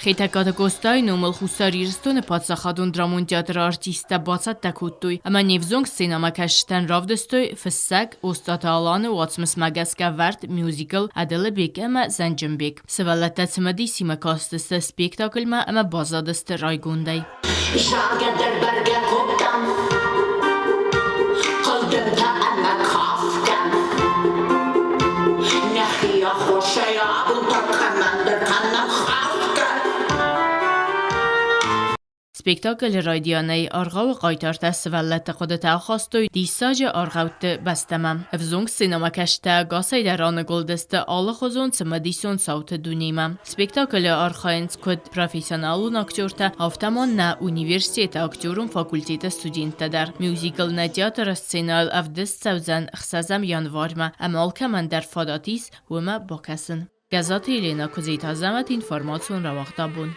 Хетӕгкаты Къостайы номыл Хуссар Ирыстоны паддзахадон драмон театры артисттӕ бацӕттӕ кодтой ӕмӕ не взонг сценӕмӕкӕсджытӕн равдыстой фыссӕг Остъаты Аланы уацмысмӕ гӕсгӕ вӕрд мюзикл «Ӕдылыбег ӕмӕ Зӕнджынбег». Сывӕллӕттӕ цымыдисимӕ кастысты спектакльмӕ ӕмӕ баззадысты райгондӕй. Заргӕ дӕр бӕргӕ кодтам, хъылдымтӕ ӕмӕ кафгӕ. Нӕхи аххосӕй абон та кӕмӕндӕр кӕнӕм хафгӕ. Спектаклы райдианӕй аргъауы хъайтартӕ сывӕллӕтты хъуыдытӕ ахастой диссаджы аргъӕутты бӕстӕмӕ. Ӕвзонг сценӕмӕкӕсджытӕ ӕгасӕй дӕр аныгуылдысты алыхуызон цымыдисон цауты дунемӕ. Спектаклы архайынц куыд профессионалон актертӕ, афтӕ ма нӕ университеты актерон факультеты студенттӕ дӕр. Мюзикл нӕ театры сценӕйыл ӕвдыст цӕудзӕн 6 январьмӕ ӕмӕ алкӕмӕн дӕр фадат ис уымӕ бакӕсын. Гӕззаты Еленӕ, Куыдзиты Азӕмӕт, информацион рауагъд абон.